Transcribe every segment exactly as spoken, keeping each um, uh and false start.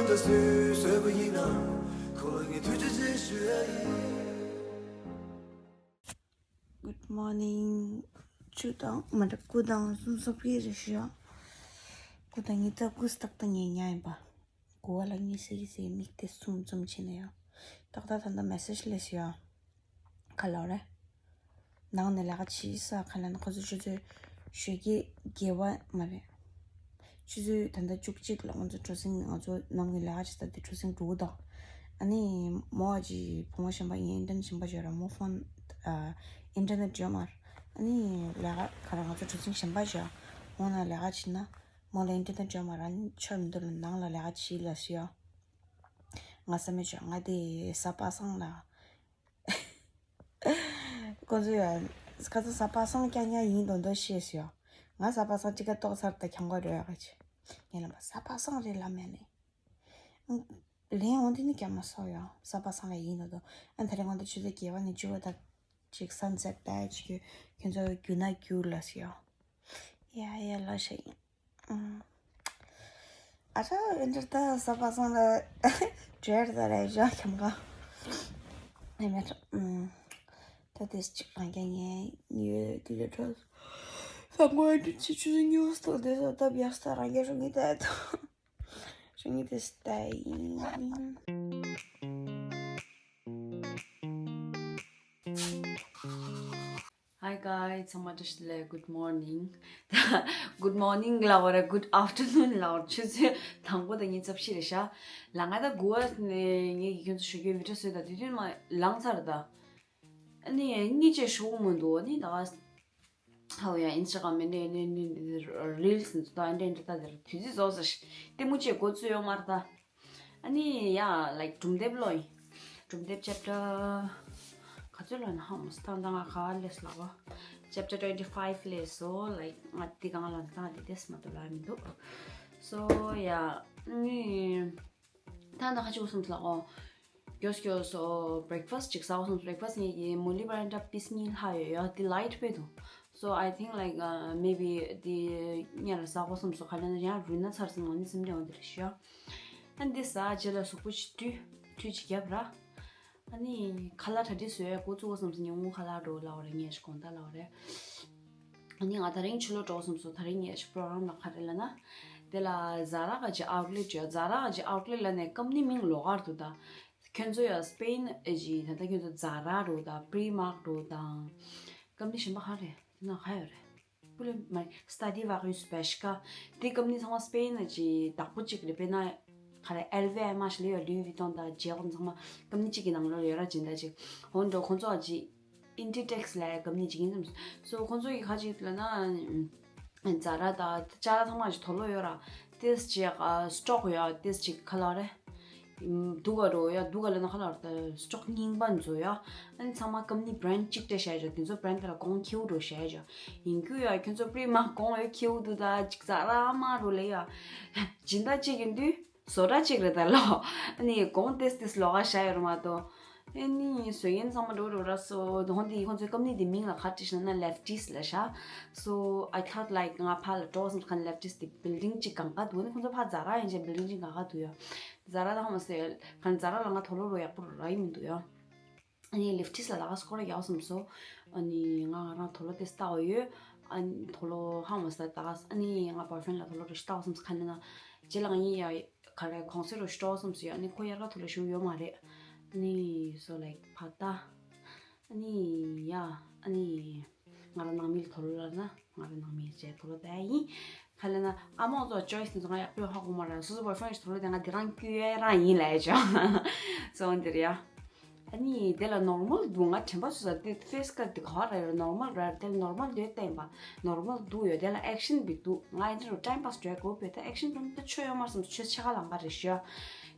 ད་སུས་བཟོས་པ་ཡིན་ན། ཁོ་ལ་ངས་ཐུགས་རྗེ་ཆེ་ཞུ་ཡ་ཡིན། Good morning. བཅུ་དང་མ་འདྲ་དགུ་དང་གསུམ་སོགས་ཀྱི་རེ་ཞུ་ཡ། དགུ་དང་ཉི་ཤུ་རྩ་དགུ་སྟག་དང་ཉེ་ཉག་ཡིན་པ། དགུ་བ་ལ་གཉིས་སེ་གི་སེ་མིག་དེ་སུམ་ཙམ་ཕྱེ་ནས་ཡ། ཏག་ཏག་ད་ལྟ་མེ་སེ་ཇི་སླེབས་སོང་ཡ། ག་ལབ་རེད། ནང་ནས་ལས་ཀ་བྱེད་ས་ག་ལབ་ན། ཁོ་ཚོ་ཆུ་ཚོད་ཞོགས་ཀས་བརྒྱད་པ་མ་རེད། ཆུ་ཚོད་ད་ལྟ་བཅུ་གཅིག་ལ་ཁོ་ཚོ་གྲོ་སིང་། ང་ཚོ་ནམ་གྱི་ལས་ཀ་བྱེད་ས་དེ་གྲོ་སིང་འགྲོ་གི་འདུག་ཨ་ནི་མོ་ཨ་ཅེ་བུ་མོ་གཞན་པ་ཡིན། ཨིན་ཊར་ནེཊ་གཞན་པ་ཡོད་ར། མོ་ཕོན་ཨ་ཨིན་ཊར་ནེཊ་ཡོད་མ་རེད། ཨ་ནི་ལས་ཀ་ག་རེ། ང་ཚོ་གྲོ་སིང་གཞན་པ་བྱོས། འོ་ན་ལས་ཀ་བྱེད་ན་མོ་ལ་ཨིན་ཊར་ནེཊ་ཡོད་མ་རེད། ཨ་ནི་ཆོ་མི་འདུག་ལ་ནང་ལ་ལས་ཀ་བྱེད་ལབ་སོང་ཡ། ང་བསམ་མེད་བྱོས། ང་དེ་གཟའ་པ་སངས་ལ། ཁོ་ཚོས་ཡང་ཁ་སང་གཟའ་པ་སངས་རྐྱང་རྐྱང་ཡིན་མདོག་མདོག་བཤད་སོང་ཡ། ང་གཟའ་པ་སངས་གཅིག་ཀ་ཏོག་ཚར་ད་འཁྱམ་ག་རོལ་ཡ་ག་ཅི། ངས་ལབ་པ་གཟའ་པ་སངས་རེད་ལབ་མེད་ནི། ལན་འོང་དུས་ནི་རྒྱ་མ་སོག་ཡ། གཟའ་པ་སངས་ལ་ཡིན་མདོག་མདོག་ཨ་ད་རེས་དགོང་དག་ཆུ་ཚོད་བརྒྱད་པ་ནས་བཅུ་པ་དག་ཅིག་སན་སེཊ་ད་ཅིག་ཁྱོད་ཚོ་རྒྱུག་ན་རྒྱུག་ལབ་སོང་ཡ། ཡ་ཡ་ལ་ཤ་ཡིན། ཨ་ཧྲ། འདིར་ད་གཟའ་པ་སངས་ལ་བྲེལ་ད་རེད་ཞག་འཁྱམ་ག་ཨེ་མེད། ད་དེས་ཅིག་རང་རྐྱ་ངས་ཉོས་དེ་ལས་འཕྲོ་ས་ངོས་འདི་ཆི་ཆུ་ཉོས་སྟོ་དེ་ས་ད་བྱས་ས་རང་རྐྱ་རུ་ངེས་ད་ད་རུ་ངེས་དེ་ས་ད་ཡིན། Hi guys, ཚང་མ་བཀྲ་ཤིས་བདེ་ལེགས། Good morning. Good morning ལབ་པ་རེད། Good afternoon ལབ་པ་རེད། ཆུ་ཚོད་དང་པོ་དང་ཉི་ཤུ་རྩ་བཞི་རེད་ཤག་ལ་ང་ད་དགུ་པ་ནས་ངས་ཀྱིས་ཁྱོད་ཚོ་ཞུ་རྒྱུའི་བི་ཌི་ཡོ་བཟོས། ད་དུས་ཚོད་མ་ལངས་ཚར་ད། ཨ་ནི་གཉིད་ཆད་ཤོར་མི་འདུག་ཨ་ནི་ད་ག་ཧའོ་ཡ། ཨིན་སི་ཊ་གྷ་རམ་ནས་ནས་ནས་རིལ་སི་འདི་ད་འདྲ་འདྲ་ད་དེར་དུས་ཚོད་རྫོགས་ཟེར། ལྟད་མོ་བྱེད་འགོ་ཚུགས་ཡོད་མ་རེད་ད། ཨ་ནི་ཡ་ལའིཀ་སྒྲུང་དེབ་ཀློག་ཡིན། སྒྲུང་དེབ་ཅེབ་ཊར་ག་ཚོད་ལ་ན་ཧ་མ་སོང་། ད་ང་ག་པར་སླེབས་ལབ་པ། ཅེབ་ཊར་ཊུ་ཝེན་ཊི་ཕའིབ་སླེབས་སོང་། ལའིཀ་ང་འདི་སྒང་ལ་ད་འདི་དེས་མ་གཏོགས་ལབ་མི་འདུག་སོ་ཡ། ཨ་ནི་ད་ད་ཁ་ཆེ་བོ་སོང་ལ་ཨོ། མགྱོགས་མགྱོགས་སོ་བྷི་རེག་ཕ་སི་ཊི་ཅིག་ཟ་བ་སོང་། བྷི་རེག་ཕ་སི་ཊི་ངེད་ཀྱི་མོ་ལི་པ་ར་འདྲ་པིས་གཉིས་ལྷག་ཡོད་ཡ། འདི་ལའིཊ་དཔེ་འདུག So I think like uh, maybe the ཉེ་ར་ཟ་གོ་བསམ་སོང་། ག་ལ་ན་ཡང་རུལ་ན་ཚར་སོང་། ང་ནི་སེམས་ཁྲལ་འོང་དེ་རེད་ཤི་ཡ། ཨ་འདི་ཟ་རྗེས་ལ་གཟུགས་པོ་ཞིག་བཀྲུས་བཀྲུས་ཅིག་བརྒྱབ་ར། ཨ་ནི་ཁ་ལག་གྲ་སྒྲིག་བཟོས་འགོ་བཙུགས་སོང་། ཉིན་གུང་ཁ་ལག་འགྲོ་ལབ་པ་རེད། ངས་ཞིག་དགོང་དག་ལབ་པ་རེད། ཨ་ནི་ང་དེ་རིང་ཕྱི་ལོགས་འགྲོ་སོང་། དེ་རིང་ངས་ཞིག་པྲོ་གྷ་རམ་ལ་ག་རེ་ལབ་ན། དེ་ལ་ཛ་ར་ག་ཅིག་ཨའུཊ་ལེཊ་ཡོད། ཛ་ར་ག་ཅིག་ཨའུཊ་ལེཊ་ལབ་ནས་ཀམ་ནི་མིང་ལོགས་ཀ་འདུག་ད། ཁྱོད་ཚོ་ཡ་སི་པེན་ཨེ་ཅིག་ད་ལྟ་ཁྱོད་ཚོ་ཛ་ར་འགྲོ་དང་པྲི་མག་འགྲོ་དང་། ཀམ་ནི་གཞན་པ་ག་རེ་དེ་ན་ག་ཡོད་རེད། པུ་ལེ་མ་སྟ་དི་ཝ་རི་སི་པེ་ཤི་ཀ། དེ་ཀམ་ནི་ཚང་མ་སི་པེན་ཨེ་ཅིག་བདག་པོ་གཅིག་རེད། དཔེར་ན་ག་རེ་ཨེལ་ཝི་མ་ཤི་ལེ་ཡ་ལུའི་ཝི་ཏོང་དང་ཇེ་ཧོམ་ཚང་མ་ཀམ་ནི་གཅིག་གི་ནང་ལོགས་ཡོད་ར། སྦྱིན་བདག་གཅིག་འོན་ཀྱང་ཁོང་ཚོ་ཨེ་ཅིག་ཨིན་ཌི་ཊེག་སི་ལབ་ཀམ་ནི་གཅིག་ཡིན་ཙམ་སོ། ཁོང་ཚོ་ཡི་ག་ཅིག་ལབ་ན། ཛ་ར་དང་ཅ་ར་ཚང་མ་ཞིག་དོ་ལོ་ཡོད་ར། ཏེས་ཅིག་ཨ་སི་ཊོག་ཡོད། ཏེས་ཅིག་ག་ལབ་རེད། སྡུག་ག་འགྲོ་ཡ། སྡུག་ག་ལབ་ན་ག་ལབ་རེད། སི་ཊོག་རྙིང་པ་འཛོ་ཡ། ཨ་ནི་ཚང་མ་ཀམ་ནི་བྷི་རེན་ཌི་གཅིག་སྤྲད་བཞག་ཡོད། དེ་ཚོ་བྷི་རེན་ཌི་དེ་ལ་གོང་ཁེའུ་འགྲོ་བཞག་ཡོད། ཡིན་རྒྱུ་ཡ་ཁྱོད་ཚོ་པྲི་མག་གོང་ཡོད་ཁེའུ་འདུག་ད་ཅིག་ཛ་ར་མ་རུ་ལེ་ཡ། སྦྱིན་བདག་གཅིག་ཡིན་དུས་བཟོ་གྲྭ་གཅིག་རེད་ད་ལོ། ཨ་ནི་གོང་ཏེས་ཏེས་ལོགས་ཀ་བཞག་ཡོད་རེད་མ་གཏོགས། ཨེ་ནི་བཟོ་མཁན་ཚང་མ་འགྲོ་རུ་ར་སོ། དོན་དེ་ཁོང་ཚོའི་ཀམ་ནི་དེ་མིང་ལ་ག་རེ་བྲིས་ཤག་ན་ལེབ་ཊིས་ལབ་ཤག So I thought like ང་ཕར་ལ་འགྲོ་སོང་། ཁ་ན་ལེབ་ཊིས་དེ་བིལ་ཌིང་གཅིག་གང་ག་འདུག་ཨ་ནི་ཁོང་ཚོ་ཕར་ཛ་ར་ཡིན་ཅེས་བིལ་ཌིང་གཅིག་གང་ག་འདུག་ཡ། ཛ་ར་ད་ཧ་མ་སེ་ཁ་ན་ཛ་ར་ལ་ང་དོ་ལོ་རོ་ཡག་པོ་ར་ཡིན་མི་འདུག་ཡ། ཨ་ནི་ལེབ་ཊིས་ལ་ད་ག་སྐོར་ར་ཡག་སོང་སོ། ཨ་ནི་ང་ང་རང་དོ་ལོ་དེ་ལྟ་བ་ཡོད། ཨ་ནི་དོ་ལོ་ཧ་མ་སེ་ད་ག་ཨ་ནི་ང་བོའི་ཕྲེན་ལ་དོ་ལོ་རེ་ཞིག་ལྟ་བ་སོང་ཁ་ན་ན་རྗེས་ལ་ང་ཡིན་ཡ། ག་རེ་གོང་ཚད་རུ་ཤོར་སོང་ཟེར། ཨ་ནི་ཁོ་དབྱར་ཁ་ཐུག་ལ་ཞུགས་ཡོད་མ་རེད། ཨ་ནི་so like ཕ་ད། ཨ་ནི་ཡ། ཨ་ནི་ང་རང་ནང་མི་ལ་དོ་ལོ་ལབ་ན་ང་རང་ནང་མི་ཅེ་དོ་ལོ་དེ་ཡིན། ག་ལབ་ན་ཨ་མ་ཚོ་ཅོའི་སི་དེ་ཚོ་ང་ཡག་པོ་ཧ་གོ་མ་རེད། སོ་སོ་བོའི་ཕྲེན་གྱི་དོ་ལོ་དེ་ང་དེ་རང་སྐྱུ་ཡས་རང་ཡིན་ལབ་ཡ་ཅོ། སོ་འདིར་ཡ། ཨ་ནི་དེ་ལ་ནོར་མལ་འདུག་ང་དྲན་པ་ཚོ་ས་དེ་ཕེ་སི་ཀ་དེ་ག་བ་ར་ཡོད་ར། ནོར་མལ་ར་དེ་ལ་ནོར་མལ་དེ་བསྟན་པ་ནོར་མལ་འདུག་ཡོད། དེ་ལ་ཨེག་ཤན་བི་འདུག་ང་ཨེ་འདྲ་རུ་ཊའིམ་པཱ་སི་འགྲོ་དགོས་པས། ད་ཨེག་ཤན་འགྲོ་ན་ད་ཆོས་ཡོད་མ་སོང་། ཆོས་ཆེ་ཁ་ལང་པ་རེད་ཤོ།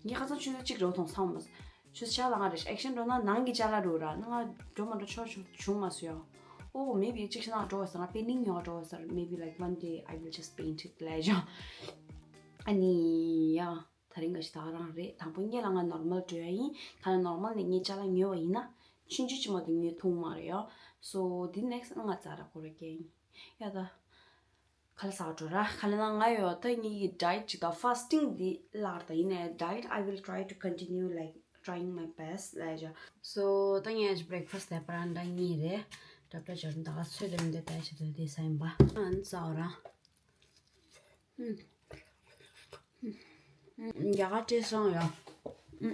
ངས་ཁ་སང་ཆུ་ཚོད་གཅིག་འགྲོ་ཐོང་སང་མ་སོང་། ཆུ་ཚོད་ཆེ་ཁ་ལང་པ་རེད་ཤོ། ཨེག་ཤན་འགྲོ་ན་ནང་གི་ཅ་ལག་འགྲོ་ར། ནང་ང་འགྲོ་མ་འགྲོ་ཆོག་ཆོག་བྱུང་མ་སོང་ཡ། ཨོ་མེ་བི་གཅིག་ཤ་ན་འགྲོ་བ་སང་ང་པེན་ཌིང་ཡོད་འགྲོ་བ་སང་ངེ་བི་like one day I will just paint it ལབ་ཡ་ཅོ། ཨ་ནི་ཡ། ད་རིང་ག་ཞིག་ད་ག་རང་རེད། དང་པོ་ངེད་ལ་ང་ནོར་མལ་འགྲོ་ཡ་ཡིན། ག་ན་ནོར་མལ་ནས་ངས་ཅ་ལག་ཉོས་པ་ཡིན་ན་ཆུང་ཆུང་ཅི་མ་གཏོགས་ཉོས་ཐུབ་མ་རེད་ཡ། སོ་དེ་ནེག་སི་ང་ཛ་ར་སྐོར་ར་རྒྱག་ཡིན་ཡ། ད་ ཁ་ལག་ཟ་འགྲོ་ར། ཁ་ལག་ན་ང་ཡོད་ད་ངེད་ཀྱི་diet ཅིག་དང་fasting འདི་བརླག་ད་ཡིན་ནའི་diet I will try to continue, like, trying my best ལ་ཡ། So ད་ངས་breakfast དེ་པ་རང་འདྲ་གཉིས་རེད། འདྲ་འདྲ་བྱ་རུང་ད་ག་ཚོད་དེ་མི་འདོད་ད་ཡ་བྱ་དུ་དེ་ས་ཡིན་པ་ཨ་ནི་ཟ་འོ་ར། ཨུམ། ཨུམ། རྒྱ་གར་སྤྲད་སོང་ཡ། ཨུམ།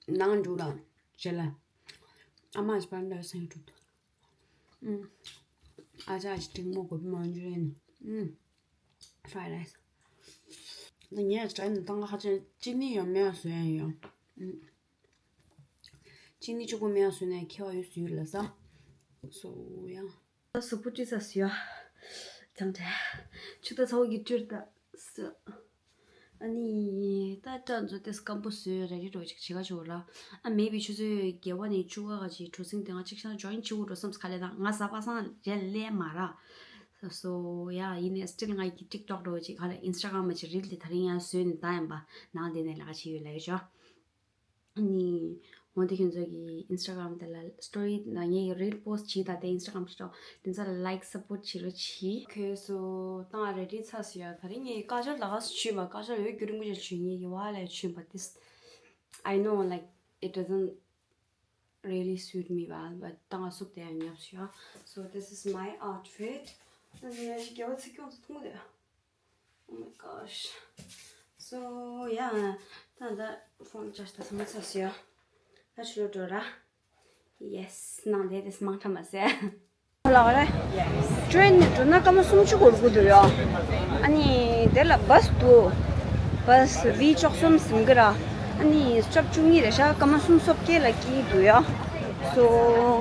ནང་འགྲོ་ར། རྗེས་ལ་ཨ་མ་ཞིག་པ་རང་འདྲ་ས་ཡིན་འགྲོ་དུ། ཨུམ། ཨ་ཅག་ཅིག་འབྲིང་མོ་གོ་བི་མང་ཇུ་རི་ཡན། ཨུམ། fried rice། ད་ངས་དྲན་ནས་ཏང་ཁ་ཅན་ཅི་ནི་ཡང་མེད་བཟོས་ཡང་ཡང་། ཨུམ། ཅི་ནི་གཅིག་པོ་མེད་བཟོས་ནས་ཁེ་བ་ཡོད་སུ་ཡོད་ལ་ས། སོ་ཡང་། ད་སུ་པུ་ཏི་ས་སུ་ཡ། ཅང་དྲ། ཆུ་ད་ཚ་བོ་གི་ཏིར་ད་སུ། ཨ་ནི་ད་ལྟ་ཚོ་དེ་སྐམ་པོ་བཟོས་རེ་རེ་འགྲོ་ཅིག་བྱེད་ག་ཆོག་ར། ཨ་མེ་བི་ཆུ་ཚོད་བརྒྱད་པ་ནས་བཅུ་པ་ག་ཅིག་གྲོ་སིང་དེ་ང་གཅིག་ཤ་ན་join བྱེད་དགོས་འགྲོ་བསམ་ཁ་ལས་ད་ང་ཟ་པ་སང་རེ་ལས་མ་ར། སོ་ཡ་ཡིན་ནས་still ང་གི་TikTok འགྲོ་ཅིག་ག་ལ་Instagram མ་ཅིག་reel དེ་དེ་རིང་ཡང་བཟོས་ནས་ད་ཡིན་པ་ནང་དེ་ནས་ལས་ཀ་བྱེད་ཡོད་ལས་ཀ་ཆོག་ཨ་ནི། འོན་ཏེ་ཁྱོད་ཚོ་གི་Instagram དེ་ལ་story ན་ངའི་reel post བྱེད་ད་དེ་Instagram TikTok དེ་ཚོ་ལ་like support བྱེད་རོགས་གྱིས། ཁྱོད་ཚོ་ཏང་ready ཚར་སོང་ཡ། ད་རིང་ངའི་ཀ་ཅོར་ལ་ག་སུ་བྱུས་མ་ཀ་ཅོར་ཡོད་རྒྱུ་རིང་པོ་ཅིག་བྱུས་ངའི་ཡི་བ་ལ་བྱུས་པ། This I know, like, it doesn't really suit me well, but ཏང་ང་སུབ་དེ་ཡང་ཉབ་སོང་ཡ། So this is my outfit. ཨ་ནི་ཡ་ཞིག་རྒྱལ་བ་ཚིག་སྐྱོང་དུ་ཐུང་དེ། Oh my gosh. So yeah, ད་ད་phone charge ད་ཚང་མ་ཚར་སོང་ཡ། ད་ཕྱི་ལོགས་འགྲོ་ར། Yes, ནང་དེ་དེ་མང་ཁྲ་མ་ཟེར། ལགས་རེད། Train ནས་འགྲོ་ན་སྐར་མ་སུམ་ཅུ་འགོར་དགོས་འདུག་ཡ། ཨ་ནི་དེ་ལ་bus འདུག bus བི་བཅུ་གསུམ་ཟིན་གི་ར། ཨ་ནི་སྐབས་བཅུ་གཉིས་རེད་ཤག་སྐར་མ་སུམ་ཅུ་སོ་བརྒྱད་ལ་སྐྱེལ་འདུག་ཡ། So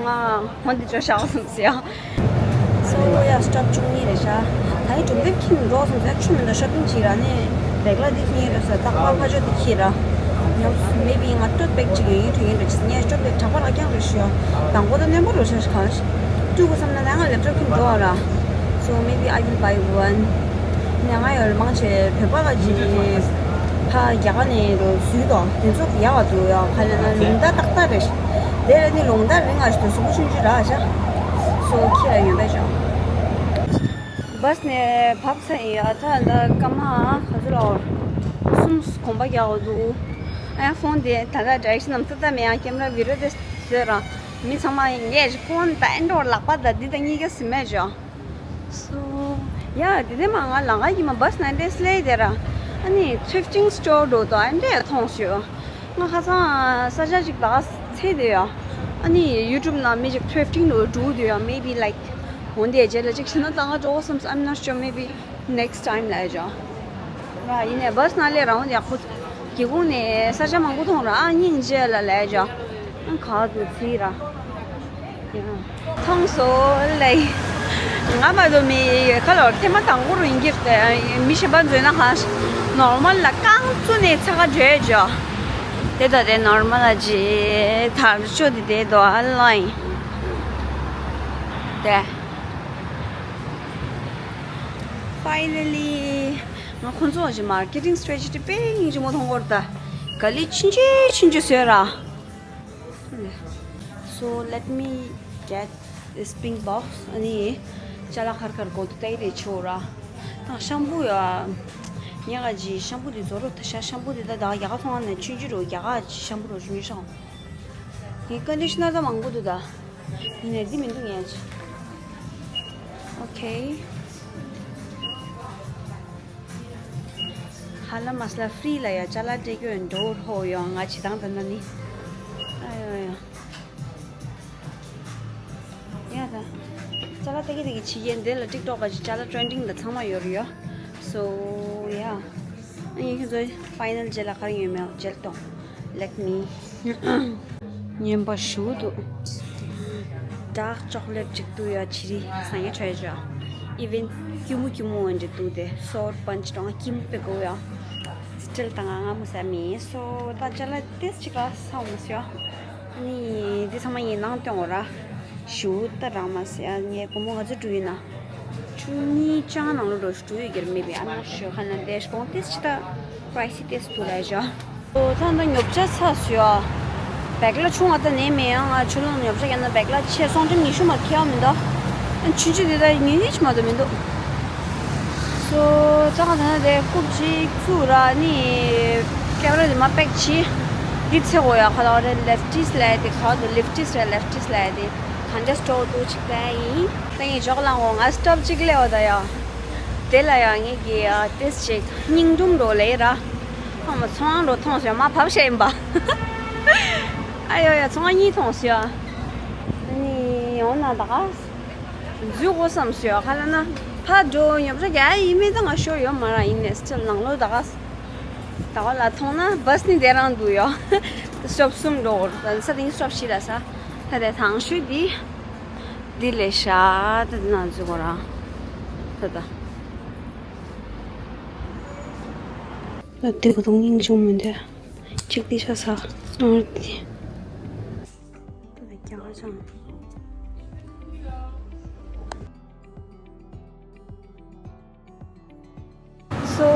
ང་འོན་ཏེ་འགྲོ་བཞག་སོང་ཟེར་ཡ། So yeah, སྐབས་བཅུ་གཉིས་རེད་ཤག་ད་ཡི་གྲོང་གསེབ་ཁྱིམ་འགྲོ་སོང་ཟེར་ཆུ་མི་འདུག shopping བྱེད་ར་ནི་བེག་ལ་འདི་ཁྱེར་རེད་ཟེར་རྟག་པར་ཕ་ཆོས་འདི་ཁྱེར་ར། ཉམས་སུ་maybe ང་སྤྲོད་པེག་ཅིག་ཡོད་ཡིན་དུ་ཡིན་རེད་ཅི་ངས་སྤྲོད་པེག་གྲགས་པ་ར་རྐྱང་རེད་ཤག་དང་པོ་ད་རྣོན་པོ་རུ་ཤག་གང་ཞིག་སྤྲོད་དགོས་བསམ་ན་ད་ང་laptop ཁྱིམ་འགྲོ་བ་ར། So maybe I will buy one. ནས་ང་ཡོད་མང་ཆེ་བོད་པ་ག་ཅིག་ཕ་རྒྱ་གར་ནས་རུ་སུས་དང་དེ་ཚོ་ཡག་པ་འདུག་ཡ། ཁ་ལ་ན་ལུང་ད་ཏག་ཏག་རེད། དེ་ལ་ནི་ལུང་ད་རིང་ང་ཞིག་ཏུ་གཟུགས་པོ་ཆུང་ཆུང་རག་བྱ། So ཁྱེད་ལ་ཡོད་པས་ཅང་། bus ནས་བབས་ཚར་ཡིན་ཡ། ད་ད་སྐར་མ་ག་ཚོད་ལ་འོར་གསུམ་གོམ་པ་རྒྱག་འོ་འདུག་ཨ་ཡ་phone དེ་ད་ད་direction ནམ་ཚ་ཚ་མེད་ཡ། camera video དེ་བཟོས་ར། མི་ཚང་མ་ངས་phone ད་ཨེ་འགྲོ་ལག་པ་ད་འདི་ད་གཉིས་ཀ་ཟིན་མེད་ཅང་། So yeah, དེ་དེ་མ་ང་ལང་ཀ་གི་མ་bus ནང་འདྲེ་སླེ་དེ་ར། ཨ་ནི་thrifting store འགྲོ་དོ་ཨ་འདྲེ་མཐོང་ཤོག་ང་ཁ་སང་ས་ཆ་ཅིག་ལ་ཚེ་དེ་ཡ། ཨ་ནི་YouTube ནང་མི་ཅིག་thrifting འགྲོ་འགྲོ་དེ་ཡ། Maybe, like, འོན་ཏེ་རྗེས་ལ་ཅིག་ཤི་ན་ད་ང་འགྲོ་བསམ། I'm not sure, maybe next time ལ་ཡ་ཅང་། ར་ཡིན་ནས་bus ནང་སླེ་ར་འོན་ཡག་པོ། སྒེའུ་ཁུང་ནས་ས་ཆ་མང་པོ་མཐོང་ར། ཨ་སྙིང་རྗེ་ལ་ལས་བྱ། ཨ་ག་དུ་ཚིག་ར། ཡ། ཐོང་སོ་ལེ། ང་མ་དོ་མི་ཁ་ལོར་ཐེ་མ་དང་པོ་རུ་ཡིན་གྱི་རེད། མི་གཞན་པ་འཛོལ་ན་གང་normal ལ་རྐང་བཙུགས་ནས་ཚ་ག་བྲོས་བྱ། དེ་ད་དེ་normal ལ་ཇི་ཐར་ཆོ་དེ་དེ་དོ་ཨ་ལ་ཡིན། དེ། Finally ང་ཁོང་ཚོ་ཞིག་marketing strategy དཔེ་སྙིང་རྗེ་མོ་མཐོང་གོ་ར། ད་ག་ལི་ཆུང་ཆུང་ཆུང་ཆུང་བཟོས་ར། So let me get this pink box. ཨ་ནི་ཅ་ལག་ཁར་ཁར་གོ་དུ་ཏའི་རེ་ཆོ་ར། ད་ཤམ་པུ་ཡ། ཉེ་ག་ཅི་ཤམ་པུ་དེ་བཟོ་རོགས་ད་ཤ་ཤམ་པུ་དེ་ད་ད་རྒྱ་གར་ཚོང་ཁང་ནས་ཆུང་ཆུང་རོ་རྒྱ་གར་ཅི་ཤམ་པུ་རོ་ཆུང་ཆུང་ཤོག་ངའི་conditioner ད་མང་པོ་འདུག་ད། ཡིན་ནའི་འདི་མི་འདུག་ངས། Okay. ཧ་ལམ་མ་སླ་free ལ་ཡ་ཅ་ལག་སྤྲད་རྒྱུ་ཡང་འགྲོ་ཧོ་ཡོང་ང་བྱེད་སྟངས་ད་ན་ནི། ཨ་ཡོ་ཡོ། ཡ་ད། ཅ་ལག་ཏེ་གི་ཏེ་གི་ཕྱི་རྒྱལ་འདི་ལ་TikTok ག་ཅི་ཅ་ལག་trending ད་ཚང་མ་ཡོད་རེད་ཡོ། So yeah. ཨ་ཡིན་ཁྱོད་ཚོ་final རྗེས་ལ་ག་རེ་ཡོད་མེད་མཇལ་གཏོང་། Let me. ཉན་པ་ཞུ་འདུག dark chocolate ཅིག་ཏུ་ཡ་ཆི་རི་སང་ཡ་ཆོས་ཅོ། Even ཀྱུ་མུ་ཀྱུ་མུ་འདྲ་འདུག་དེ་sour punch གྲོང་ཀྱི་མུ་པེ་གོ་ཡ། Still ད་ང་ང་མུ་ས་མི་so ད་ཅ་ལག་ཏེས་ཅིག་ལ་སང་མུ་སི་ཡ། ནི་འདི་ཚང་མ་ངའི་ནང་སྟོན་འོ་ར། ཞུ་ད་རང་མ་སི་ཡ་ངའི་སྒོར་མོ་ག་ཚོད་འགྲོ་ཡིན་ན། བཅུ་གཉིས་ཅང་ནང་ལོ་འགྲོ་ཞུ་འགྲོ་ཡོད་ཀྱི་རེད། མེད་པའི་I'm not sure ཧ་ན་དེ་ཤ་གོང་ཏེས་ཅི་ད་pricey ཏེས་ཐུ་ལ་ཞོ། ཨོ་ད་ད་ཉོ་ཆ་ཚ་སུ་ཡ། བེག་ལ་ཆུང་བ་ད་ནས་མེད་ཡང་ང་ཆུ་ལོང་ཉོ་ཆ་ཡང་ན་བེག་ལ་ཆེ་སོང་ཅི་ཉི་ཤུ་མ་ཁེ་བ་མི་འདུག་ཆུང་ཆུང་དེ་ད་ཉུང་ཉུང་ཅིག་མ་གཏོགས་མི་འདུག་སོ་ཙང་ད་ནི་དེ་རྐུབ་ཅིག་བཙུགས་ར་ནི་ཀེམ་ར་དེ་མ་པེག་བྱས། འདི་ཚེ་གོ་ཡ་ཁ་ལག་རེ་ལེབ་ཊིས་ལབ་ཡ་དེ་ག་བ་དུ་ལེབ་ཊིས་རེ་ལེབ་ཊིས་ལབ་ཡ་དེ་གང་འདྲ་སི་ཊོར་འདུག་ཅིག་ལྟ་ཡ་ཡིན། ད་ངས་ཇོག་ལ་འོ་ང་སི་ཊོབ་ཅིག་སླེབས་པ་ད་ཡ། དེ་ལ་ཡང་ངེད་ཀྱིས་ཏེས་ཅིག་སྙིང་རྡུམ་འགྲོ་ལེ་ར། ཁོང་མ་ཚོང་འགྲོ་མཐོང་སོང་མ་བབས་ཤེས་ཡིན་པ། ཨ་ཡོ་ཡ་ཚོང་གཉིས་མཐོང་སོང་། ཨ་ནི་འོ་ན་ད་ག་འཛུལ་དགོས་བསམ་སོང་ཁ་ལ་ན་ཕ་འགྲོ་ཉོབ་ར་རྒྱ་ཡིན་མེད་ད་ང་ཤོར་ཡོད་མ་ར་ཡིན་ནས་སྤྱིར་ནང་ལོགས་ད་ག་ད་ག་ལ་མཐོང་ན་བས་ནི་དེ་རང་འདུག་ཡོ། ཤོབ་གསུམ་འགྲོ་ས་དེ་ནི་ཤོབ་བཞི་ལ་ས་ད་དེ་ཐང་ཤོད་དེ། འདི་ལས་ཤ་ད་ན་འཛུལ་གོ་ར། ད་ད། ད་དེ་ག་དུང་སྙིང་རྗེ་མོ་འདི། གཅིག་དེ་ཤ་ས། ཨ་དེ། ད་ད་རྒྱ་གར་ཅང་། སོ་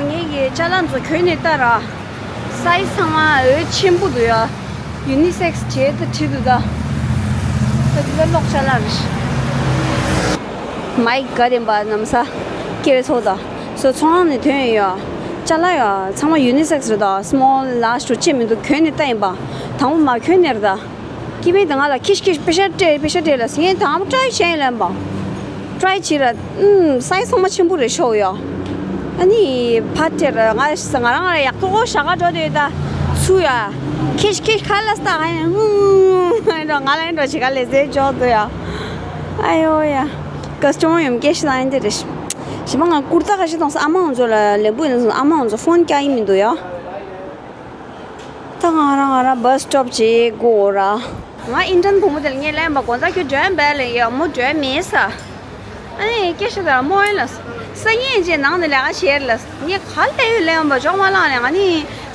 ངེད་ཀྱི་ཅ་ལག་ཚོ་གྱོན་ནས་ལྟ་ར། སའི་ཛི་ཚང་མ་འོད་ཆེན་པོ་འདུག་ཡ། ཡུ་ནི་སེག་སི་བྱས་ཏེ་བྲིས་འདུག་ད། ད་འདི་ལ་གློག་ཅ་ལག་རེད། མའི་ག་དེ་འབའ་ནམ་ས། སྐྱེ་བའི་ཚོགས་དང་། སོ་ཚོང་ནས་ཐོན་ཡོད་ཡ། ཅ་ལག་ཡ་ཚང་མ་ཡུ་ནི་སེག་སི་རེད་ད། སི་མོལ་ལཱར་ཇི་འགྲོ་ཅི་མི་འདུག་གྱོན་ནས་ལྟ་ཡིན་པ། དང་པོ་མ་གྱོན་ནས་རེད་ད། སྐྱེ་བའི་དང་ང་ལ་ཁྱི་ཁྱི་པེ་ཤ་སྤྲད་པེ་ཤ་སྤྲད་ལ་ངས་དང་པོ་ཊ་རའི་བྱས་ཡིན་ལབ་པ། ཊ་རའི་བྱས་ར། ཨུམ། སའི་ཛི་ཚང་མ་ཆེན་པོ་རེད་ཤོག་ཡོ། ཨ་ནི་ཕ་དེར་ང་ང་རང་ང་ཡག་པོ་ཞག་ག་འགྲོ་དེ་ད་ཚུ་ཡ། ཁེ་ཁེ་ཁ་ལ་སྟག་ཨ་ཡ། ཧུང་ཧུང་ཧུང་། ང་ལ་འགྲོ་བྱེད་ག་ལས་ཟེར་འཇོག་འདུག་ཡ། ཨ་ཡོ་ཡ། ཀ་སི་ཊ་མར་ཡོང་སྐད་ཤི་ད་ཨ་འདི་རེད། ཞི་མ་ང་ཀུར་ཏ་ཁ་ཤི་གཏོང་ས་ཨ་མ་ང་ཚོ་ལ་ལེན་པོ་ཡིན་ན་ཨ་མ་ང་ཚོ་ཕོན་རྒྱག་ཡིན་མི་འདུག་ཡ། ད་ང་རང་ང་རང་བྷ་སི་སི་ཊོབ་ཅིག་སྒུག་འོ་ར། ང་ཨིན་ཊརན་བུ་མོ་དེ་ལ་ངས་ལན་པ་དགོང་དག་ཁྱོད་འགྲོ་ཡ་འབད་ལེ་ཡ་མོ་འགྲོ་མེད་ས། ཨ་ནི་སྐད་ཆ་དེ་མོ་ཡིན་ལ། སང་ཉིན་རྗེས་ནང་ནས་ལས་ཀ་བྱེད་ལ། ངས་ག་ལས་ཡོད་ལན་པ་འཇོག་མ་ལང་ལེ། ང་ནི་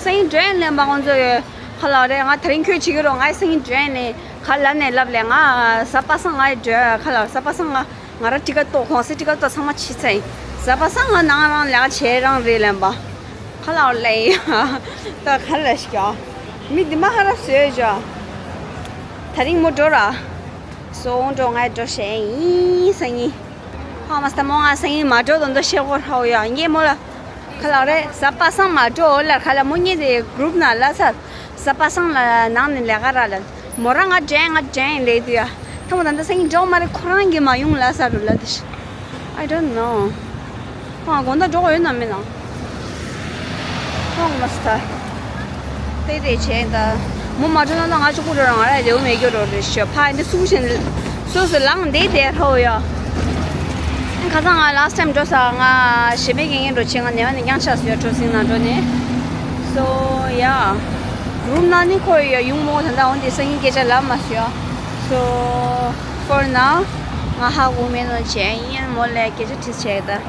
སང་ཉིན་འགྲོ་ཡ་ལན་པ་ཁོང་ཚོ་ཡོད་ཁ་ལག་རེད། ང་དེ་རིང་ཁྱོད་བྱེད་ཀྱི་རོགས། ང་སང་ཉིན་འགྲོ་ཡ་ནས་ག་ལ་ནས་ལབ་ལེ། ང་གཟའ་པ་སངས་ང་འགྲོ་ཁ་ལག་གཟའ་པ་སངས་ང་། ང་རང་ཊི་ཀ་ཊི་ཏོ་གོང་སེ་ཊི་ཀ་ཊི་ཏོ་ཚང་མ་ཕྱི་ཚེ་ཡིན། གཟའ་པ་སངས་ང་ནང་རང་ལས་ཀ་བྱེད་རང་རེད་ལན་པ། ཁ་ལག་ལས་ཡ། ད་ཁ་ལག་ཞིག་ཡ། མི་འདི་མ་ཧ་ར་བཟོས་ཅོ། ད་རིང་མོ་འགྲོ་ར། སོང་འགྲོ་ང་འགྲོ་བྱས་ཡིན་སང་ཉིན། ཧ་མ་སྟ་མོ་ང་སང་ཉིན་མ་འགྲོ་དོན་དུ་ཤེས་གོ་ཧྲའོ་ཡ་ངས་མོ་ལ། ཁ་ལག་རེད་གཟའ་པ་སངས་མ་འགྲོ་ལ་ཁ་ལག་མོ་ངས་དེ་གུ་རུབ་ནང་ལ་ཚར། གཟའ་པ་སངས་ལ་ནང་ནས་ལས་ཀ་རག་ལ། མོ་རང་ང་དྲན་ང་དྲན་ལས་དུ་ཡ། ཐ་མོ་ད་ལྟ་སང་ཉིན་འགྲོ་མ་རེད་ཁོ་རང་གིས་མ་ཡོང་ལ་ས་རུ་ལ་དེ་ཤི། I don't know. ཁོ་ང་དགོང་དག་འགྲོ་གི་ཡོད་ན་མེད་ན། ཁོ་ང་མ་སི་ཐ། དེ་དེ་བྱས་ད། མོ་མ་འགྲོ་ན་ད་ང་ཅོག་པོ་འགྲོ་རང་ང་ར་རེའུ་མེད་རྒྱུ་རོ་རེ་ཤི་ཕ་འདི་སུ་བཞིན། སོ་སོ་ལངས་བསྡད་བསྡད་ཧོ་ཡ། ཁ་སང་ང་last time འགྲོ་ས་ང་ཞེ་མེད་ཀྱི་ངས་འགྲོ་ཆེ་ང་ནེ་བ་ནས་རྐྱང་ཆགས་སུ་ཡ་གྲོ་སིང་ནང་འགྲོ་ནས། So yeah. Group ནང་ནི་ཁོ་ཡ་ཡུང་མོ་ད་ལྟ་འོན་ཏེ་སང་ཉིན་སྐད་ཆ་ལབ་མ་སོང་ཡ། So for now ང་ཧ་གོ་མེད་ནོ་བྱས་ཡིན་མོ་ལས་སྐད་ཆ་དྲིས་བྱས་ད།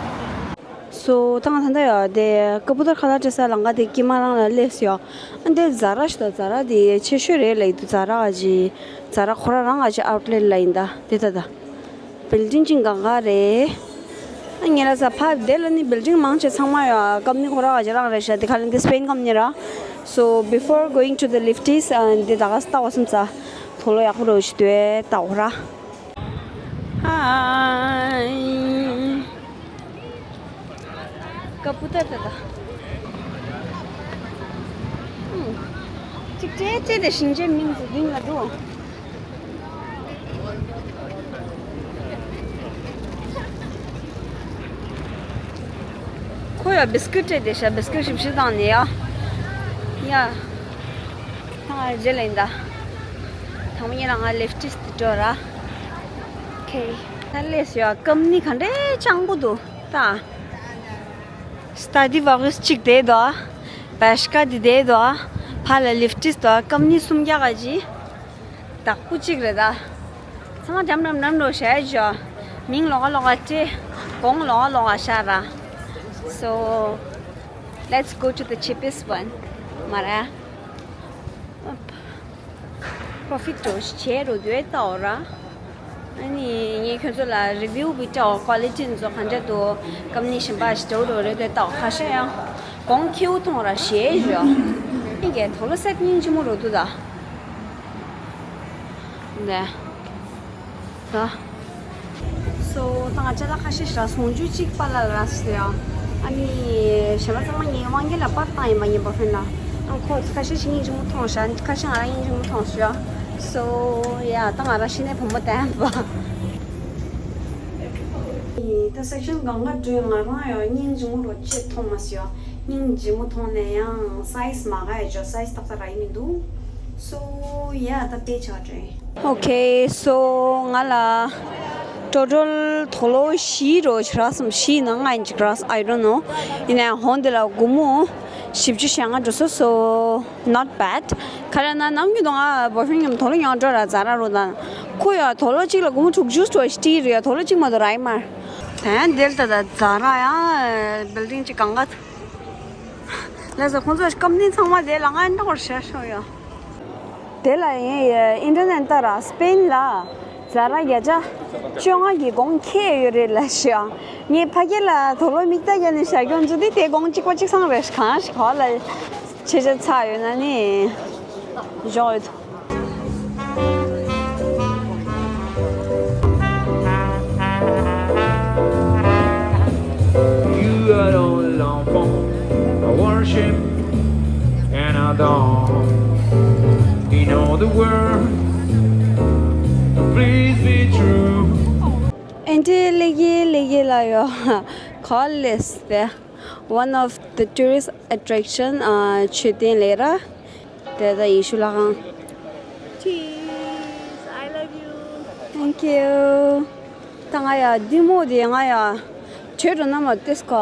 So ད་ང་ད་ལྟ་ཡ་དེ་ཀ་པུ་ཏར་ཁ་ལག་སྤྲད་ས་ལམ་ཁ་དེ་དཀྱིལ་མ་རང་ལ་སླེབས་སོང་ཡ། ཨ་འདི་ཛ་ར་ཞིག་ད་ཛ་ར་དེ་ཆེ་ཤོས་རེད་ལབ་ཡི་འདུག་ཛ་ར་ག་ཅི། ཛ་ར་ཁོ་ར་རང་ག་ཅི་ཨའུཊ་ལེཊ་ལ་ཡིན་ད་དེ་ད་ད། བིལ་ཌིང་ཅིག་ག་ག་རེད། ཨ་ངེད་ལ་ས་ཕ་དེ་ལ་ནི་བིལ་ཌིང་མང་ཆེ་ཚང་མ་ཡོད་ཨ། ཀམ་ནི་ཁོ་ར་ག་ཅི་རག་རེད་ཤག་དེ་ཁ་ལ་འདི་སི་པེན་ཀམ་ནི་ར། So before going to the Lefties འདི་ད་ག་ས་ལྟ་བ་སེམས་ས་ཐོ་ལོ་ཡག་པོ་རོ་ཞིག་དུས་ལྟ་བ་ར། ཧའི། ཀ་པུ་ཏ་ཏ་ད། ཅིག་ཀྲེ་ཀྲེ་དེ་ཞིང་ཆེན་མིང་དུ་རིང་ལ་འགྲོ། ཁོ་ཡ་བིས་ཀིཊ་སྤྲད་དེ་ཤ་བིས་ཀིཊ་ཞིབ་ཞིབ་བཏང་ནས་ཡ། ཡ། ཐང་ཨ་རྗེ་ལེན་ད། ཐང་མི་ཉེ་ལ་ང་ལེབ་ཊིས་དེ་འགྲོ་ར། ཁེ། ད་ལས་ཡ་ཀམ་ནི་ག་འདྲའི་ཅང་པོ་འདུག་ད། སྟ་དི་བ་གིས་གཅིག་དེ་དོ། བེ་ཤ་ཀ་དི་དེ་དོ། ཕ་ལ་ལེབ་ཊིས་དོ་ཀམ་ནི་སུམ་རྒྱ་ག་ཅི། བདག་པོ་གཅིག་རེད་ད། ཚང་མ་འགྲམ་འགྲམ་འགྲམ་འགྲོ་བྱས་ཞོ། མིང་ལོགས་ཀ་ལོགས་ཀ་སྤྲད། གོང་ལོགས་ཀ་ལོགས་ཀ་ཤར་ར། So let's go to the cheapest one. མ་ར། པོ་རོ་ཕིཊ་འགྲོ་བྱས་རོ་དུས་ལྟ་འོ་ར། ཨ་ནི་ངས་ཁྱོད་ཚོ་ལ་རི་བིའུ་བི་ཏྲའོ་ཀོ་ལི་ཊི་ཚོ་ག་འདྲ་འདུག་ཀམ་ནི་གཞན་པ་ཞིག་འགྲོ་རོ་རེད་དེ་ལྟ་འོ་ཁ་ཤས་ཡང་གོང་ཁེའུ་མཐོང་ར་ཞེས་ཞོ། ཨི་གེ་དོ་ལོ་སེབ་སྙིང་རྗེ་མོ་རོ་དུ་ད། ནས། ད། སོ་ད་ང་ཅ་ལག་ཁ་ཤས་ཤིག་རག་སོང་། ཆུ་གཅིག་པཱ་ལགས་ལ་རག་སོང་ཡ། ཨ་ནི་གཞན་པ་ཚང་མ་ངས་དབང་རྒྱལ་ལ་པར་བཏང་ཡིན་པ། ངའི་བོ་ཧྥེན་ལ། ཨ་ཁོ་ཁ་ཤས་ཤིག་སྙིང་རྗེ་མོ་མཐོང་ཤག་ཁ་ཤས་ང་རང་སྙིང་རྗེ་མོ་མཐོང་ཤག་སོ་ཡ་ད་ང་རང་ཤི་ནས་བུ་མོ་བསྟན་པ། ད་སེག་ཤན་གང་ག་འགྲོས་ང་རང་ཡང་སྙིང་རྗེ་མོ་རོ་ཅེས་མཐོང་མ་སོང་ཡ། སྙིང་རྗེ་མོ་མཐོང་ནས་ཡང་སའི་ཛི་མ་ག་ཡ་ཅོ། སའི་ཛི་ཏག་ཏག་རག་ཡིན་མི་འདུག་སོ་ཡ་ད་དཔེ་ཆགས་འགྲོས། Okay, so ང་ལ་total དོ་ལོ་བཞི་རོ་ཞིག་རག་སོང་། བཞི་ནང་ལྔ་ཡིན་ཅིག་རག་སོང་། I don't know. ཡིན་ནའང་ཧོན་དེ་ལ་སྒོར་མོ་བཞི་བཅུ་ཞེ་ལྔ་འགྲོ་སོང་། So not bad. ག་རེ་ན་ནམ་རྒྱུན་དུ་ང་བོ་ཧྥེན་མཉམ་དོ་ལོ་ཉོ་འགྲོ་ར་ཛ་ར་རུ་དང་། ཁོ་ཡ་དོ་ལོ་གཅིག་ལ་སྒོར་མོ་དྲུག་ཅུ་ཙམ་ཞིག་སྤྲད་རེད་ཡ། དོ་ལོ་གཅིག་མ་གཏོགས་རག་གི་མ་རེད། དེ་འདིར་ད་ད་ཛ་ར་ཡང་building གཅིག་གང་ག་ལགས་སོ། ཁོང་ཚོ་ཀམ་པ་ནི་ཚང་མ་དེ་ལ་ང་འདྲ་བར་བྱ་ཤོག་ཡ། དེ་ལ་ཡིན་ཨིན་ཊར་ནེཊ་ལྟ་ར། སི་པེན་ལ་ཛ་ར་བརྒྱ་ཆ་བཅོ་ལྔ་གི་གོང་ཁེ་ཡོད་རེད་ལ་ཤི་ཡ། ངས་ཕ་གི་ལ་དོ་ལོ་མིག་ལྟ་རྒྱབ་ནས་བཞག་རྒྱུ་ཚོ་དེ་དེ་གོང་གཅིག་པ་གཅིག་སང་རེད། གང་ཞིག་ག་ལ་ཆེ་ཆ་ཚ་ཡོད་ན་ནི་འཇོག་ཡོད་དོ། You are all l'enfant, I worship and adore. In all the world, please be true. ཨན་ཊི་ལེགས་ཀྱི་ལེགས་ཀྱི་ལ་ཡོ། ག་ལེས་ཏེ། One of the tourist attraction, ཨ་མཆོད་རྟེན་ལས་ར། དེ་ད་ཡེ་ཤུ་ལྷ་ཁང་། Cheers, I love you. Thank you. ད་ང་ཡ་འདི་མོ་དེ་ང་ཡ་བྲོས་འགྲོ་ན་མ་ལྟོས་ཀ།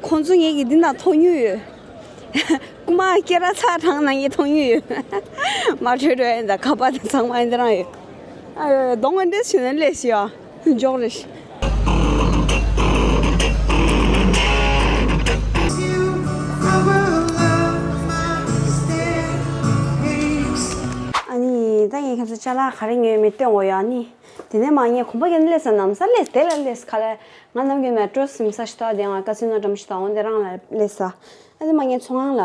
ཁོང་ཚོ་ངེད་ཀྱི་འདི་ན་མཐོང་མྱོང་ཡོད། རྐུ་མ་སྐེ་རགས་ཚ་གྲང་ན་ངས་མཐོང་མྱོང་ཡོད། མ་བྲོས་འགྲོ་ཡ། ད་ཁ་པར་དང་ཚང་མ་འདི་རང་ཡོད། ཨ་ཡོ་ཡོ་གདོང་ག་འདྲས་བྱས་ན་ལས་ཤི་ཡ། འཇོག་རེ་ཤི། ཨ་ནི་ད་ངས་ཁྱེད་ཚོ་ཅ་ལག་ག་རེ་ཉོས་མེད་སྟོན་འོ་ཡ། ཨ་ནི་དེ་ནས་མ་ངས་གོམ་པ་རྒྱབ་ནས་སླེབས་ས། ནམ་ས་སླེབས། དེ་ལ་སླེབས་ཁ་ལ། ང་ནམ་རྒྱུན་མེ་ཊོ་རོ་སིམ་ས་ཞིག་ཐོག་དེ་ང་ཀ་སི་ནོ་འགྲམ་ཞིག་ཐོག་འོ་དེ་རང་ལ་སླེབས་ས། ཨ་ནི་མ་ངས་ཚོང་ཁང་ལ་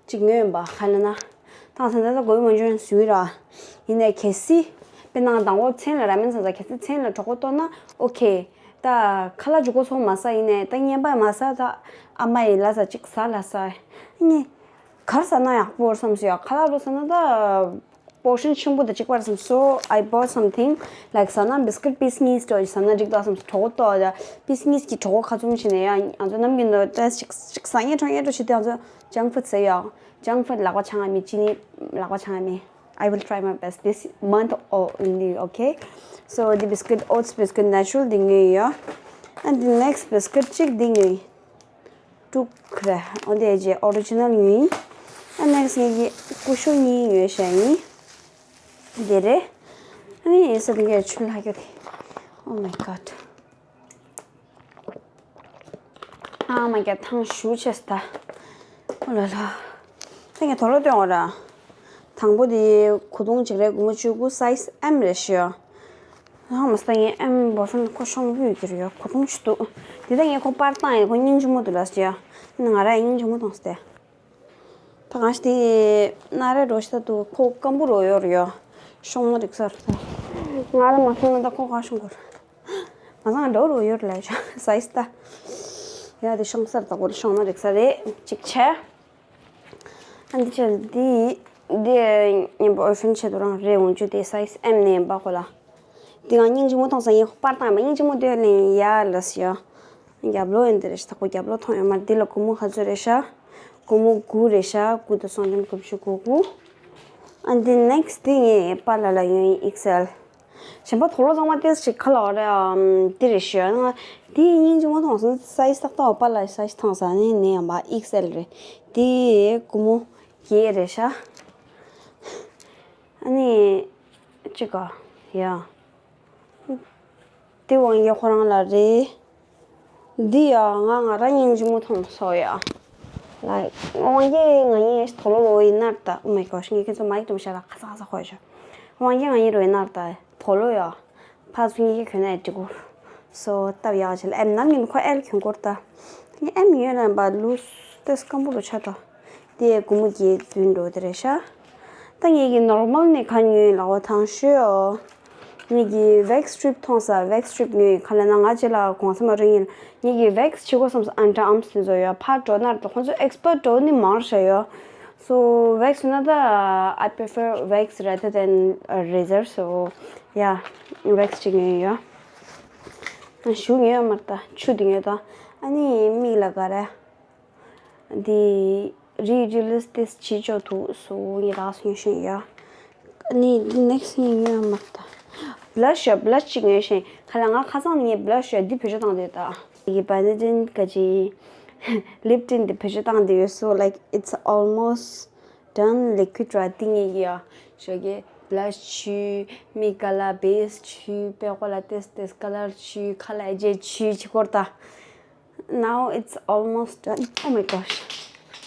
གཅིག་ཉོས་ཡིན་པ། ག་ལ་ན། ད་ས་ད་ལྟ་གོ་བའི་མ་འཇོན་སུའི་ར། ཡིན་ནའི་གལ་སྲིད་དཔེར་ན་དང་པོ་མཚན་ལ་ར་མེན་ཟ་ས། གལ་སྲིད་མཚན་ལ་གྲོད་ཁོག་ལྟོགས་ན་ཨོ་ཁེ། ད་ཁ་ལག་མཇུག་གུ་ཚོགས་མ་ཟ། ཡིན་ནའི་ད་བརྙན་པ་མ་ཟ། ད་ཨ་མ་ཡིས་ལ་ས་གཅིག་ཟ་ལ་ས། ངས་གར་ཟ་ན་ཡག་པོ་བསམ་སོང་ཡ། ཁ་ལག་རོ་ཟ་ན་ད་པོར་ཤན་ཆེན་པོ་དང་གཅིག་པར་བསམ། So I bought something like ཟ་ན་བིས་ཀིཊ་པིས་གཉིས་ཙམ་ཟ་ན་འགྲིག་འདུག་བསམ། གྲོད་ཁོག་ལྟོགས་ཡ། པིས་གཉིས་ཀྱིས་གྲོད་ཁོག་ཁ་བཙུམ་བྱས་ནས་ཡ། ང་ཚོ་ནམ་རྒྱུན་དུ་ཏེས་ཅིག་ཅིག་ཟ་ངེས་ཁྲོ་ངེས་ཁྲོ་བྱེད་དུས་ང་ཚོ་ཇང་ཕུད་ཟེར་ཡ། ཇང་ཕུད་ལག་པ་འཆང་ཡ་མེད། ཅི་ནི་ལག་པ་འཆང་ཡ་མེད། I will try my best this month only, okay? So the biscuit, oats biscuit natural འདི་ཉོས་ཡོད། And the next biscuit གཅིག་འདི་ཉོས། དྲུག་རེད། འོ་དེ་རྗེས་ཨོ་རི་ཇི་ནལ་ཉོས་ཡིན། And next ངེད་ཀྱི་ཀུ་ཤུ་གཉིས་ཉོས་བཞག་ཡིན། དེ་རེད། ཨ་ནི་ཡིན་ས་དེ་གའི་ཆུ་ལྷག་རྒྱུ་དེ། Oh my god. ཨ་མ་རྒྱ་ཐང་ཞུ་ཆེ་སྟ། ཨོ་ལ་ལ། ད་ངས་དོ་ལོ་སྟོན་འོ་ར། དང་པོ་དེ་གོས་ཐུང་གཅིག་རེད། སྒོར་མོ་བཅུ་དགུ། སའི་ཛི་ཨེམ་རེད་ཤི་ཡ། ཨ་མ་སྟ་ངའི་ཨེམ་བོ་ཧྥན་ཁོ་ཤོང་བུ་ཡོད་ཀྱི་རེད་ཡ། གོས་ཐུང་ཞིག་འདུག་དེ་ད་ངས་ཁོ་པར་བཏང་ཡིན། ཁོ་སྙིང་རྗེ་མོ་འདུག་ལ་ཤི་ཡ། ང་ར་ཡང་སྙིང་རྗེ་མོ་མཐོང་སྟེ། ད་གང་ཞིག་དེ་ན་རེ་འགྲོ་ཤི་ད་འདུག་ཁོ་སྐམ་པོ་རོ་ཡོད་རེད་ཡ། ཤོང་ན་འགྲིག་ས་རེད་ད། ང་ལ་མ་ཤོང་ན་ད་ཁོ་གང་ཤོང་དགོས་རེད། ང་ཚང་འགྲོ་རུ་ཡོད་ལ་ཤ་སའི་ཛི་ད། ཡ་དེ་ཤོང་སར་དག་པོ་ཤོང་ན་འགྲིག་ས་རེད། གཅིག་བྱས། ཨ་འདི་ཆ་འདི་འདི་ཉན་པ་ཨོ་ཕན་ཆེད་དུ་རང་རེད་འོང་རྒྱུ་དེ་སའི་ཛི་ཨེམ་ནས་ཡིན་པ་ཁོ་ལ། འདི་ང་སྙིང་རྗེ་མོ་མཐོང་ས་ཡིན། པར་བཏང་མ་སྙིང་རྗེ་མོ་དེ་ལེན་ཡ་ལ་སི་ཡ། རྒྱབ་ལོགས་ཡིན་དེ་རེད་ཤ། དག་པོ་རྒྱབ་ལོགས་མཐོང་ཡོད་མ་རེད། འདི་ལ་སྒོར་མོ་ག་ཚོད་རེད་ཤ། སྒོར་མོ་དགུ་རེད་ཤ། དགུ་དང་སུམ་ཅུ་དགུ་བཅུ་གོ་དགུ། ཨ་འདི་ནེག་སི་འདི་ངས་པཱ་ལགས་ལ་ཡོང་ཡིན། ཨེག་སི་ཨེལ། གཞན་པ་དོ་ལོ་ཚང་མ་ཏོག་ཙམ་ཁ་ལག་རེད། ཨམ་འདི་རེད་ཤི་ཡ། ང་འདི་སྙིང་རྗེ་མོ་མཐོང་སོང་། སའི་ཛི་ཏག་ཏག་པཱ་ལགས་སའི་ཛི་མཐོང་སོང་། ཨ་ནི་ནི་ཡང་པ་ཨེག་སི་ཨེལ་རེད། འདི་སྒོར་མོ་བརྒྱད་རེད་ཤ། ཨ་ནི་གཅིག་ག་ཡ། འདི་དབང་རྒྱལ་ཁོ་རང་ལ་རེད། འདི་ཡ་ང་ང་རང་སྙིང་རྗེ་མོ་མཐོང་སོང་ཡ། ལའིཀ་དབང་རྒྱལ་ང་གཉིས་དོ་ལོ་ལོ་ཡིན་ནར་ད། Oh my gosh, ངས་ཁྱེད་ཚོ་མ་ཡིག་དུ་མི་ཤ་ལ་ཁ་ཚ་ཁ་ཚ་ཁོ་ཡ་ཤ། དབང་རྒྱལ་ང་གཉིས་རོ་ཡིན་ནར་ད་དོ་ལོ་ཡ། ཕ་ཚོ་གཉིས་ཀྱི་གྱོན་ན་འགྲིག་གོ། སོ་སྟབས་ཡག་ཆེ་ལ། ཨེམ་ནམ་ཡིན་ཁོ་ཨེལ་གྱོན་གོ་ད། ངས་ཨེམ་ཡོད་ན་པ་ལུས་ཏེ་སྐམ་པོ་རུ་ཆ་ད། དེ་སྒོར་མོ་བརྒྱད་བདུན་འགྲོ་དེ་རེད་ཤ། ད་ངེད་ཀྱི་ནོར་མལ་ནས་ག་ཉོས་ལ་བ་དང་ཤོས་ཨོ། ངེད་ཀྱི་wax strip མཐོང་ས། wax strip ངས་ག་ལ་ན་ང་ཅི་ལ་གོང་ས་མ་རིང་ཡིན། ངེད་ཀྱི་wax བྱེད་དགོས་བསམ་ས། under arms དེ་ཚོ་ཡོད། ཕར་འགྲོ་ནར་འགྲོ། ཁོང་ཚོ་expert འགྲོ་ནི་མང་ར་ཡོད། So wax ན་ད་I prefer wax rather than a razor. So yeah, wax བྱེད་ངེས་ཡོད། ཞུ་ངེས་ཡོད་མ་རེད། ད་ཆུ་དེ་ངེས་ད། ཨ་ནི་མིག་ལ་ག་རེ། འདི་reutilize ཏེས་བྱེད་ཆོག་འདུག་སོ་ངས་རག་སོང་ཤེས་ཡ། ནི་འདི་next ངས་ཉོས་མ་ད། blush ཡ་blush གཅིག་ཉོས་ཤེས་ཁ་ལ། ང་ཁ་སང་ངས་blush ཡ་འདི་བེད་སྤྱོད་བཏང་དེ་ད། འདི་གི་Benetton ག་ཅི་lip tint འདི་བེད་སྤྱོད་བཏང་དེ་ཡོད། So like it's almost done. liquid ར་འདི་ངས་ཡ་ཞོ་གི་blush བྱུས། མིག་color base བྱུས། པད་ཀོ་ལ་ཏེས་ཏེས་color བྱུས། ཁ་ལ་ཨེ་ཇེ་བྱུས་ཅི་སྐོར་ད། Now it's almost done. Oh my gosh.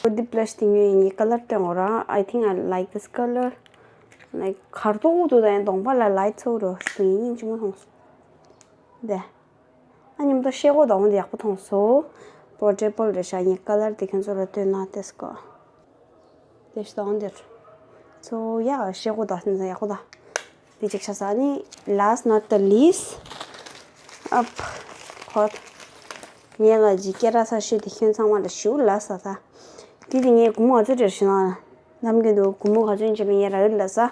འདི་blush དེ་ཉོས་ཡིན། ངའི་color སྟོན་འོ་ར། I think I like this color. Like གར་ཐོག་ཏུ་དང་གདོང་པ་ལ་light ཚོགས་རོ་ཞུ་ཡིན་ཅི་མ་མཐོང་སོང་། དེ། ཨ་ཉིམ་ད་ཤེལ་སྒོ་དང་འོ་འདི་ཡག་པོ་མཐོང་སོང་། portable རེད་ཤག་ངའི་color དེ་ཁྱོད་ཚོ་ལ་སྟོན་ན་ཏེས་ཀོ། དེ་ཞིག་དང་འདིར། So yeah ཤེལ་སྒོ་དག་ཡག་པོ་དག་འདི་གཅིག་ཆགས་ས་ནི། last not the least up ཁོ། ངས་ང་ཅི་སྐད་ར་ས་ཤོད་དེ་ཁྱོད་ཚང་མ་ལ་ཞུ་ལ་ས་ས། དེ་དེ་ངས་སྒོར་མོ་ག་ཚོད་སྤྲད་ཤི་ན། ནམ་རྒྱུན་དུ་སྒོར་མོ་ག་ཚོད་ཡིན་ཅི་ལ་ངས་ར་ཡོད་ལ་ས།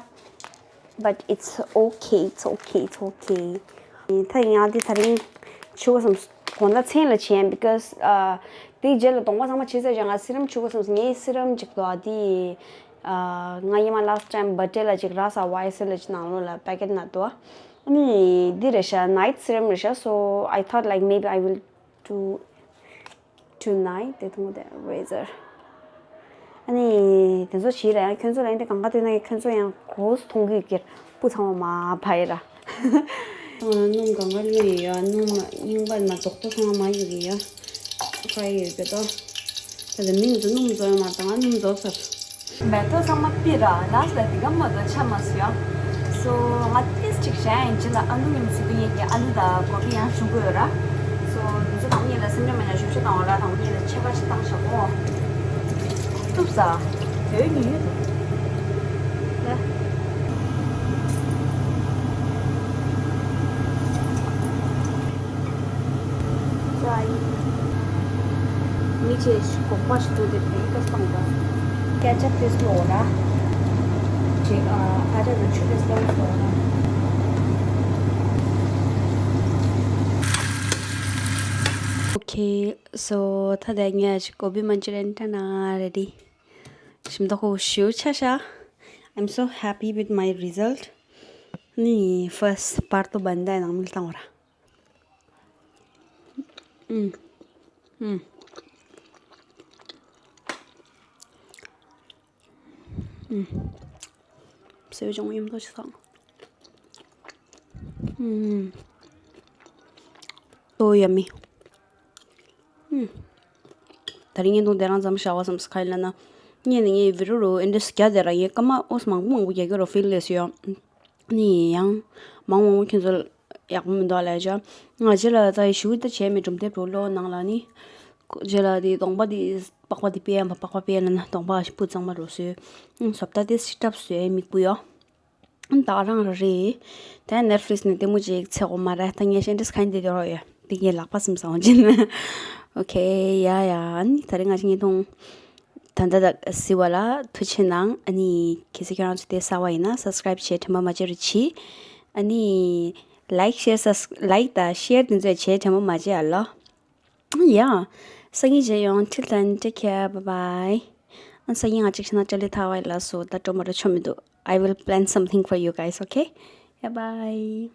But it's okay, it's okay, it's okay. ད་ཡང་དེ་ད་རིང་ཆུ་བོ་སམ་དགོང་དག་མཚན་ལ་བྱས་ཡིན། because དེའི་རྗེས་ལ་གདོང་པ་ཚང་མ་བྱས་ཚར་རྗེས་ང་སི་རམ་བྱུག་དགོས་བསམས། ངའི་སི་རམ་ཅིག་འདུག་ཨ། དེ་ང་ཉི་མ་last time birthday ལ་ཅིག་རག་ས། ཝའི་སི་ལ་ཅིག་ནང་ལོགས་ལ་པེ་ཀེ་ཊི་ནང་འདུག་ཨ། ཨ་ནི་འདི་རེད་ཤག night serum རེད་ཤག So I thought like maybe I will do tonight དེ་མཐོང་དེ་razor། ཨ་ནི་དེ་ཚོ་བྱས་ལ་ཡང་ཁྱོད་ཚོ་ལ་ཡང་དེ་གང་ག་ཐོན་ན་ཡང་ཁྱོད་ཚོ་ཡང་གོ་སུ་མཐོང་གི་ཀྱེར་སྤུ་ཚང་མ་མ་བ་ཡི་ར། སྣུམ་གང་ག་ལོས་ཡོད། སྣུམ་རྙིང་པ་མ་རྡོག་པོ་ཚང་མ་ཡོད་ཀྱི་ཡོད། ཁ་ཡོད་ཀྱི་དོ། ད་ལྟ་མིང་དུ་སྣུམ་བཟོ་ཡོད་མ་དང་སྣུམ་བཟོ་ཚར། མེ་ཏོག་ཚང་མ་ཕུད་ར། last ལ་འདི་ག་མ་གཏོགས་ཆ་མ་སོང་ཡ། So ང་ཏིས་ཅིག་བཞག་ཡིན། ཅི་ལ་ཨ་ལུ་ཉིམ་སུ་དུ་ཡིན་གྱི་ཨ་ལུ་དང་གོ་བི་ཡང་ཞུ་དགོས་ཡོད་ར། So དེ་ཚོ་དང་ཉིད་ལ་སེམས་ཁྲལ་མེད་ན་ཞུ་ཆ་དང་བ་ར་དང་ཉིད་ལ་ཆད་པ་ཅིག་བཏང་བཞག་གོ། གཏུབ་ས། དོན་ཉུང་ཡོད་དོ། ལ། ཙའི། མི་ཆེ་ཞིག་གོག་པ་ཞིག་འདུག་དེ་དེ་ཀ་སྤང་པ། སྐད་ཆ་དེ་སོ་ར། ཅིག་ཨ་ཨ་ཅག་ནང་ཆུ་དེ་སོ་ར། Okay, so ད་ལྟ་ངས་ཀོ་བི་མན་ཅུ་རི་ཡན་ད་ན་ready. ཞིམ་མདོག་ཁོ་ཞུ་ཆ་ཤ། I'm so happy with my result. ནི་first part དུ་བན་དའི་ནང་མིལ་བཏང་བ་ར། ཨུམ། ཨུམ། ཨུམ། སེའུ་ཅུང་ཡུམ་དོ་ཆི་སང་། ཨུམ། So yummy. ཨུམ། ད་རིང་བརྙན་ཐུང་དེ་རང་ཙམ་བཞག་པ་བསམ་སི་ཁ་ཡིན་ལ་ན། ངས་ནི་ངའི་video རུ་ཨེ་འདྲས་རྒྱ་དེ་ར་ངའི་སྐར་མ་ཨོས་མང་པོ་མང་པོ་རྒྱག་གི་རོ་feel ལས་སུ་ཡོང་། ནི་ཡང་མང་མང་པོ་ཁྱེད་ཚོ་ཡག་པོ་མི་འདུག་ལས་ཅོ། ང་རྗེས་ལ་ད་ཞུ་ད་བྱས་མེད་སྒྲུང་དེབ་རུ་ལོ་ནང་ལ་ནི། རྗེས་ལ་དེ་གདོང་པ་དེ་པགས་པ་དེ་པས་ཡང་པགས་པ་པས་ལ་ན་གདོང་པ་སྤུ་གཙང་མ་རུ་སོས། ཨང་བཟོ་ལྟ་དེ་སི་ཊབ་སོས་མིག་སྤུ་ཡོ། ཨང་ད་རང་རེད། ད་Netflix ནས་ལྟད་མོ་ཅིག་ཚེ་གོ་མ་རེད། ད་ངས་ཤེས་འདྲིས་ཁ་ཡིན་དེ་དེ་རོ་ཡོད། དེ་ངས་ལག་པ་སིམ་སང་ཅིན། Okay, ཡ་ཡ། ཨ་ནི་ད་རིང་ང་ཅི་ངས་མཐོང་། ད་ལྟ་ད་སི་བ་ལ་ཐུགས་ཆེ་གནང་། ཨ་ནི་གལ་སྲིད་ཁྱེད་རང་ཚོ་དེ་གསར་བ་ཡིན་ན་subscribe བྱེད་དྲན་པ་མ་བརྗེད་རོགས་གྱིས། ཨ་ནི་like share sus- like དང་share དེ་ཚོ་བྱེད་དྲན་པ་མ་བརྗེད་ཨ་ལོ། Yeah. སང་ཉིན་མཇལ་ཡོང་། Till then, take care. Bye bye. ཨ་སང་ཉིན་ང་གཅིག་ཤི་ན་ཅ་ལི་ཐ་བའི་ལ་སོ་ད་སྤྲོ་མ་ར་ཆོ་མི་འདུག I will plan something for you guys, okay? Yeah, bye.